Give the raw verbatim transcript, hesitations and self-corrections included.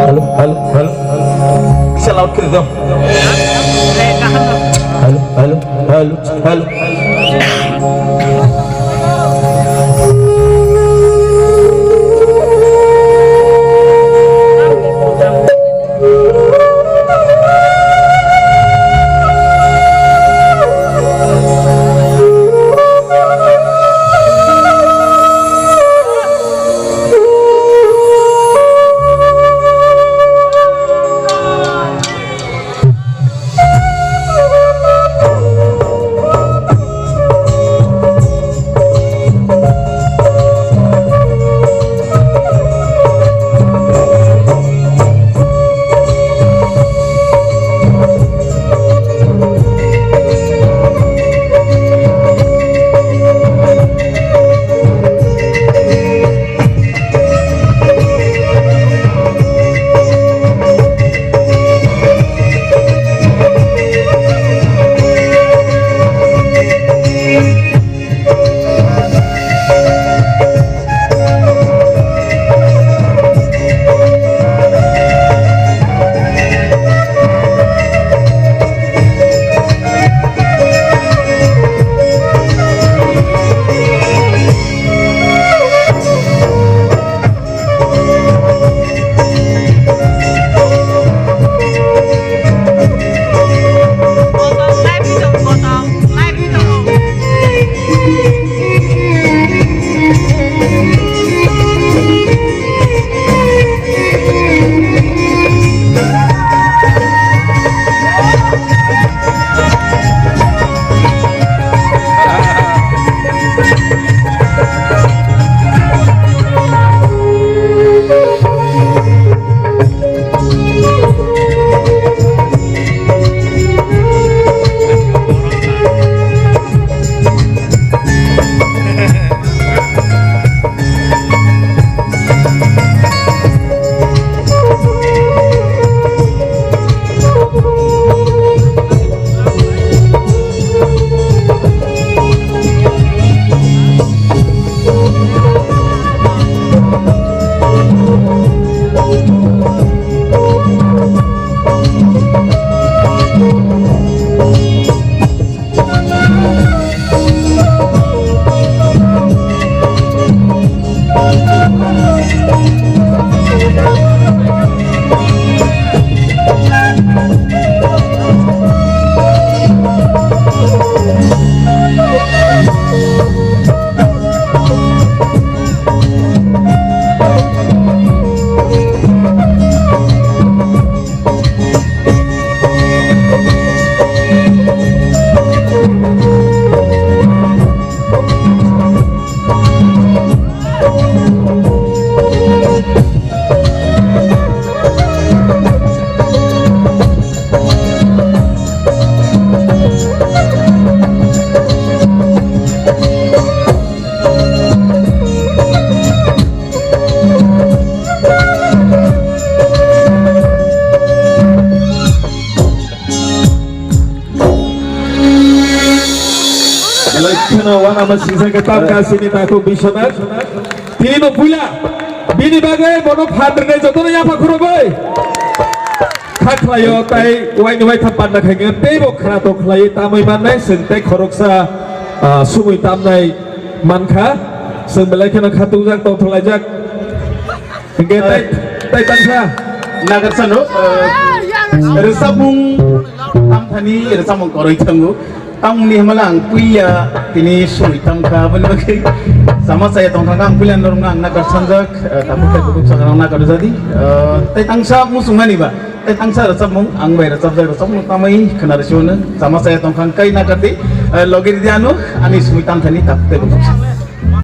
Hello, hello, hello. Kisa loud kiri do. Hello, hello, hello, hello. Belai kheno uanama singsa khe tamkha sini takhuk Biswanath. Tini no puila bini bagwi bono phan rwnai jotono yapha khurogwi. Kha khlaio tai uaini uaitham panda khaikhe teibo khna tong khlaiwi tamwi mannai, chwng tei khoroksa, ah, sumui tamnai mankha. Chwng belai kheno khatungjak tongthokhlaijak. Hingke tai, tai tangkha. Nagarsa no, eh, rwchapmung tamthani rwchapmung koroi thango. Tamni himala ang puila tini suri tamkha, aboni bagwi sama saya tongkha ang puila norong ang nagar sanjak, eh, tabuk tai bukuk sagarang nagar jadi. Eh, tai tangsa musung mani ba, tai tangsa rwchapmung ang bai rwchapjak rwchapmung tamai khna rwchapmung sama saya tongkha kai nagar di, eh, logi di anu ani suri tamthani tabuk tai bukuk.